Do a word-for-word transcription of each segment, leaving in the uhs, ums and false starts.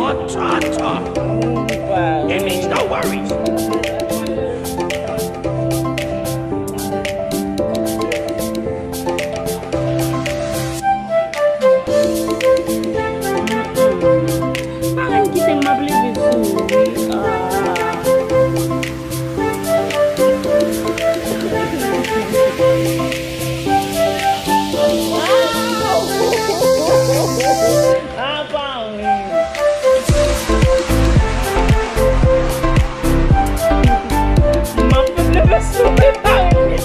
Cha, cha. It means no worries. Parenn kite m, m ap leve sou ou wi. Ah. Ah, pa ri. M ap met leve sou li, pa ri.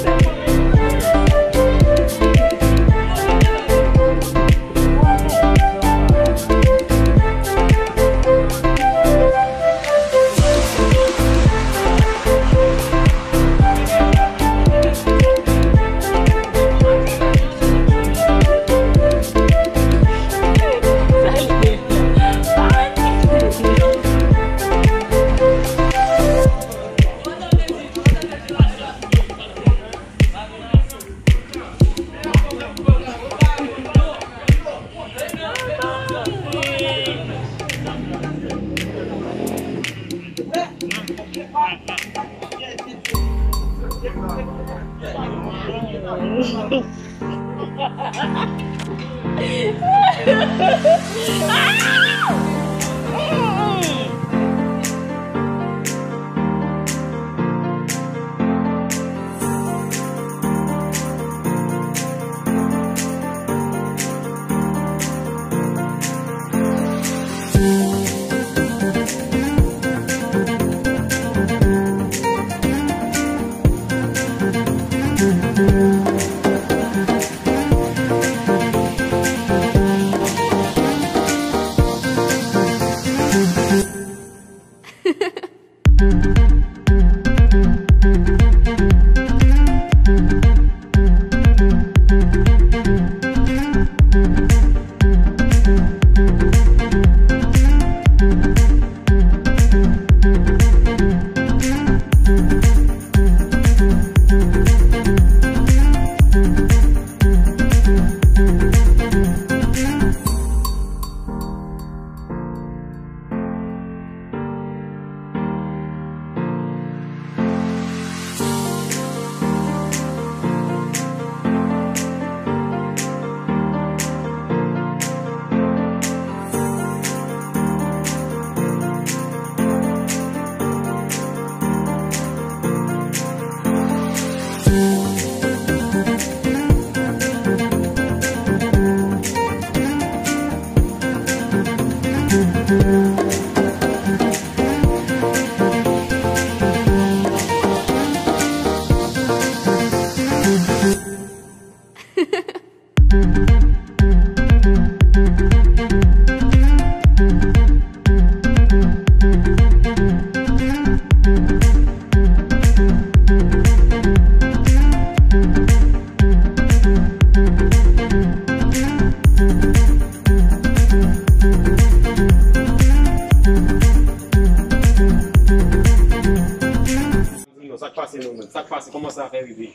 Sa k pase nou menm? Sa k pase? Kòman sa fè rive?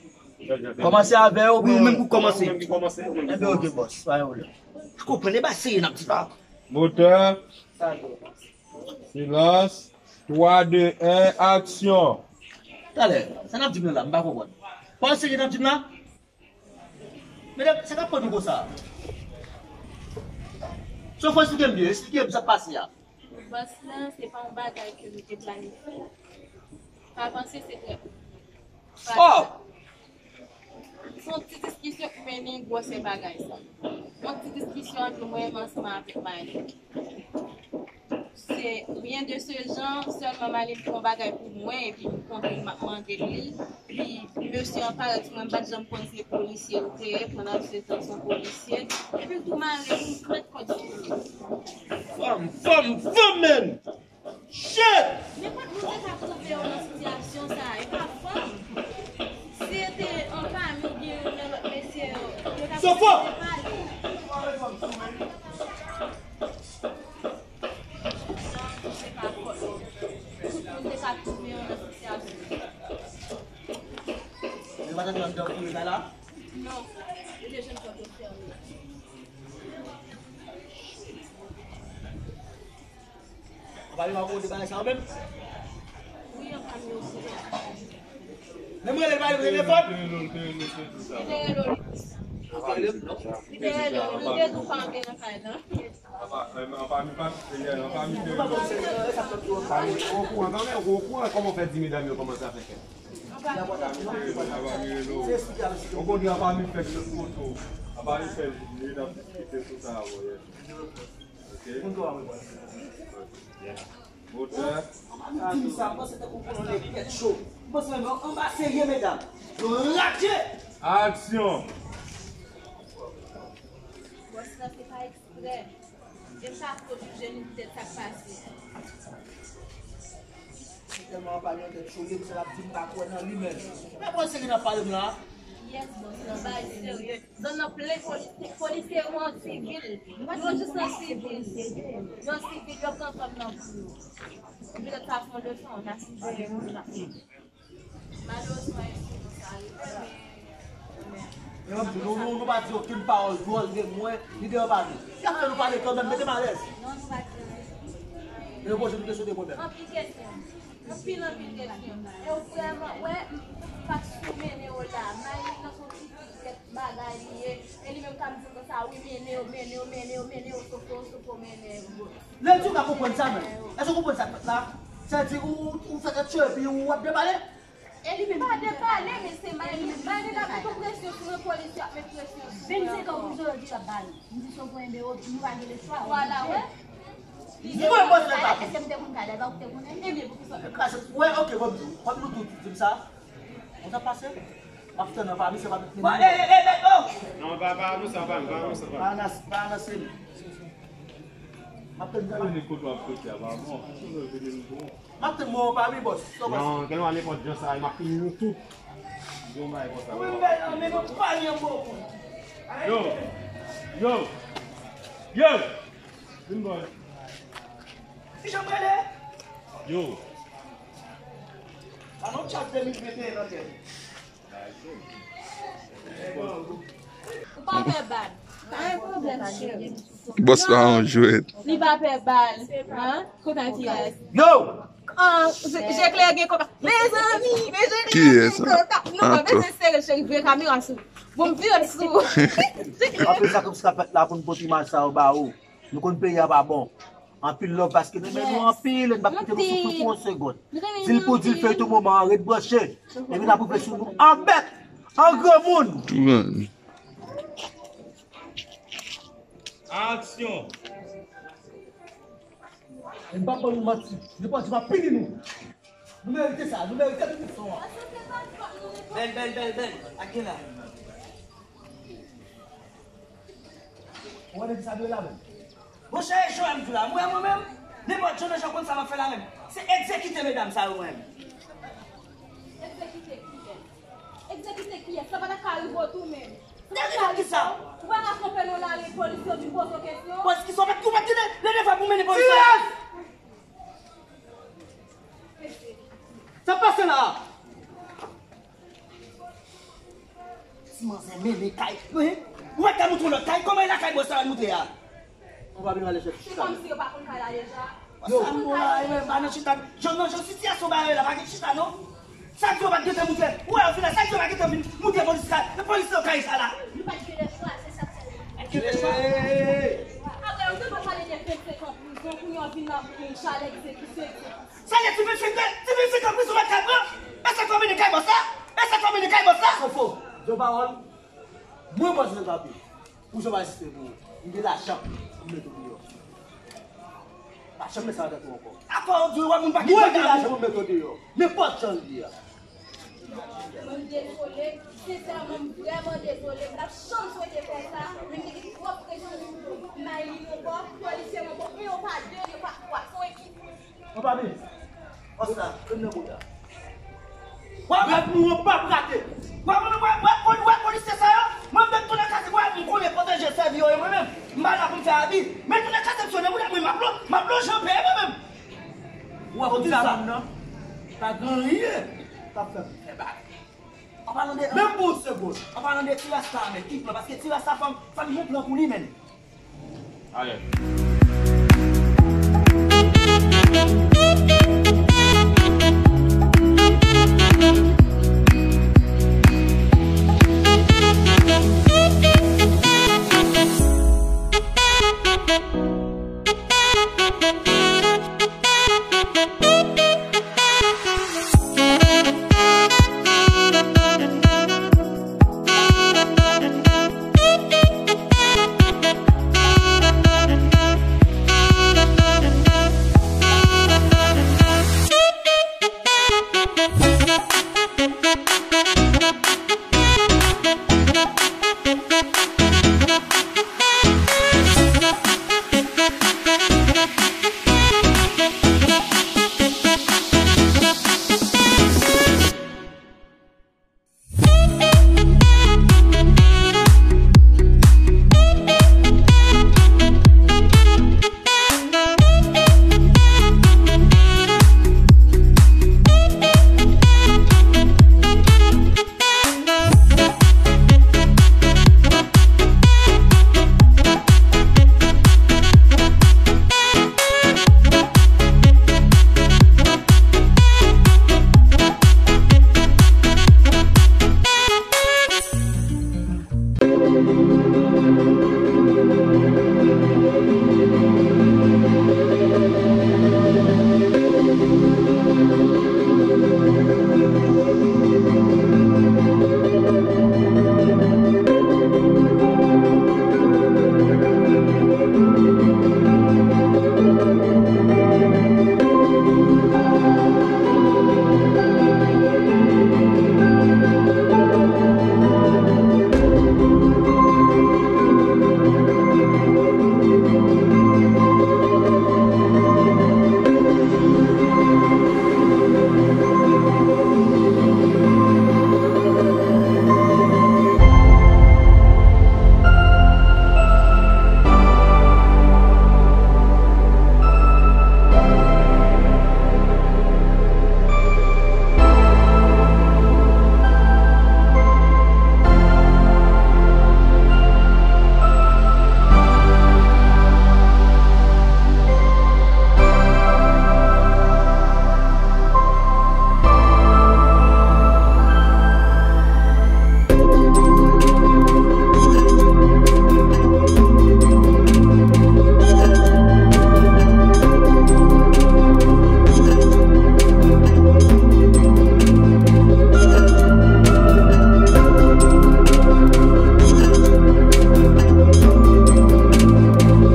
Kòmanse avè yo, wi, ou menm pou kòmanse. Ou menm ki kòmanse, ou menm ki kòmanse. Enben, oke, bòs, pa gen pwoblèm. Ou konprann, e pa seye n ap di la. Motè, silans, twa, de, en, aksyon. Talè, sa n ap di m nan la, m pa konprann. Pa seye n ap di m la? Medam, sa k ap pran nou konsa? Sofò, esplike m byen, esplike m sa k pase a. Bòs lan, se pa yon bagay ke nou te planifye. Pa panse se trè. Oh! Se yon ti diskisyon k mennen gwosè bagay sa. Yon ti diskisyon ant mwen menm ansanm avèk Marlene. Se rien de ce genre, sèlman Marlene fè yon bagay pou mwen, epi m konprann m ap mande li. Epi mesye an parèt sou mwen, m pa t janm konn se polisye l te ye, pandan se tan se yon polisye. Epi l tou mare m, m mèt kò disponible. Fanm, fanm, fanm, man! Shit! Nenpòt moun te ka twouve yo nan sitiyasyon sa a, e pa fanm. Si se te yon fanmi, gen yon nan lòt mesye yo, yo t ap Sofò! Sofò! Se pa fòt. Tout moun te ka twouve yo nan sitiyasyon. Yo pa t antre anndan pou yo la? Non. Yo te jwenn pòt yo fèmen. Pale m akonte bagay sa yo menm. Wi, anpami osi. Menm rele l, pale telefòn. Li te rele w, li te rele w, li te rele w. Li te rele w, li te di w pa antre nan kay la. Anpami pa, anpami te rele w. Okouran kanmenm, okouran kòman w fè di medam yo kòmanse ap fè kè. Anpami te rele w, anpami rele w. Ou konn anpami fè kè foto. Anpami fè medam diskite sou sa avè w. Ok. Motè. Anpami di m sa, m panse tankou pou yon nèg tèt cho. M panse menm anba serye, medam. Yo raje. Aksyon. Bòs la se pa eksprè. E m pa ko jije nou poutèt sa k pase. Tèlman anpami yon tèt cho, gen sa l ap di m pa kwè nan li menm. Men bòs serye n ap pale m la. Yes, bòs, nan bagay serye. Zòn nan plen polisye, polisye yo an sivil. Yo jis an sivil. Yo an sivil, yo pran zòn nan pou yo. Petèt sa fè yon leson, n a siveye moun la. Malerezman, ensidan sa rive, men, men. E w ap di, nou, nou, nou pa di okenn pawòl dwòl de mwen, ni de anpami. Sa fè nou pale kanmenm, mete m alèz. Non, nou pa di anyen. E yo poze nou kesyon de mwen menm. Anpil kesyon. Anpil, anpil kesyon. E w vrèman, wè, m pa t sou mennen w la. Mayi nan son ti kèk bagay li ye. E li menm k ap di m konsa, wi, mennen yo, mennen yo, mennen yo, mennen yo, sofo, sofo, mennen yo. Lè di w ka konprann sa menm. Èske w konprann sa k fèt la? Sa di ou, ou, ou fè tèt cho epi ou ap depale? E li menm pa depale, men se Mayi. Mayi la met yon presyon sou mwen, polisye ap met presyon sou mwen. Vennsenk an pou jodi, l ap ba nou. M di si w pran enbe yo, nou pa gen lespwa. Vwala, wè. Mwen, mwen, mwen, mwen. Èske m te konn kay la, e pa ou ki te konnen? Ebyen, poukisa? Wè, ok, bon, m di w, kòm nou tout di m sa, mwen sa pase, m ap tann anpami, se pa tout moun. Bon, e, e, e, e, oh! Non, pa, pa anonse anpami, pa anonse anpami. Pa anons-, pa anonse m. M ap tann anpami. Kote w ap soti a, pa bon. M ap tann mwen anpami, bòs. Non, kèlkeswa nenpòt jan sa ye, m ap fini nou tout. Bon, bagay konsa. Mwen, men, men, men, pa gen bon moun. Yo! Yo! Yo! Vin bò. Ki jan m rele? Yo. Ba nou tchak de mil venteyen nan tèt. Ou pa pè bal. Pa gen pwoblèm, cheri. Bòs pa yon jwèt. Li pa pè bal. Hein? Kontan kiyès? Yo! Ah, je, je klè gen konpa. Mezanmi, mezanmi, kiyès? Kontan. Non, mwen bezwen sere, cheri, vire kamera sou. Bon, m vire l sou. Anpil sakrifis k ap fèt la pou n pote imaj sa yo ba ou. Nou konn peyi a pa bon. Anpil love paske nou renmen nou anpil, e n p ap kite nou soufri pou yon segonn. Di l pou di l fè tou moman an, ret branche. Epi n ap rive sou nou an bèt, an granmoun. Tou granmoun. Aksyon. E m p ap ban nou manti. Nenpòt jou m ap pini nou. Nou merite sa, nou merite tout leson an. Bèl, bèl, bèl, bèl. Ak gen la. Ou wè nèg sa dwe la menm. Monchè, e jan m di w la, mwen, mwen menm, nenpòt jan nan jan konn sa m ap fè la menm. Se egzekite medam sa yo mwen menm. Egzekite kiyès? Egzekite kiyès? Sa pa ta ka rive w tou menm. Egzekite kisa? Ou pa ka kanpe nan lari polis yo vin poze w kesyon? Polis kisa? Ou pa t, ou pa t gen le devwa pou mennen polis la? Silans! Sa pase la? Ti manzè mennen kay. Wi. Ou pa ka montre lòt kay. Kòman e lakay bòs sa al montre a? Ou pa vin ale chèf chita. Se kòmsi yo pa konn kay la deja. Yo. Sa m bon la, e menm, pa nan chita. Jan, non, jan sitiyasyon bagay la, pa gen chita, non. Sa di yo pa t gentan montre. Ou wè, yo vin la, sa di yo pa gentan vin montre polis la. E polis nan kay sa la. Nou pa t gen lespwa, se sa k fè. Gen lespwa. Apre, yo gentan pale de vennsenk an prizon, kounye a yo vin nan chale egzekisyon, egzekisyon. Sa vle di vennsenk an, ti vennsenk an prizon pa t ka pran? E sa k fè w mennen kay bòs la? E sa k fè w mennen kay bòs la? Fofo, di yon pawòl, mwen bòs Joseph Papi, pou jan w pa egziste pou ou, m gen lajan pou m mete w deyò. Pa janm met sa nan tèt ou ankò. Ankò w di w wè moun pa gen lajan pou m mete w deyò. Nenpòt jan l ye a. Mwen dezole, sensèman, m vrèman dezole. M pa t janm swete fè sa, men m te gen twòp presyon sou Mayi ankò, polisye ankò, yon pa de, yon pa twa, se yon ekip. Anpami, ansa, krim nan bouda. Wè, wè, nou an p ap rate. Wè, wè, wè, wè, wè, wè, polisye sa yo, mwen m te tounen kase, wè, m konnen pwoteje sèvi yo, mwen menm. M pa la pou m fè abi. Men tounen kase m sou nan bouda, mwen, m ap lon-, m ap lonje an peye mwen menm. Wè, pou di sa moun nan, pa gen anyen k ap fè m fè bagay. An palan de, menm pou yon segonn, an palan de ti rasta a, men ki plan, paske ti rasta fò m, fò m gen plan pou li, men. Alè.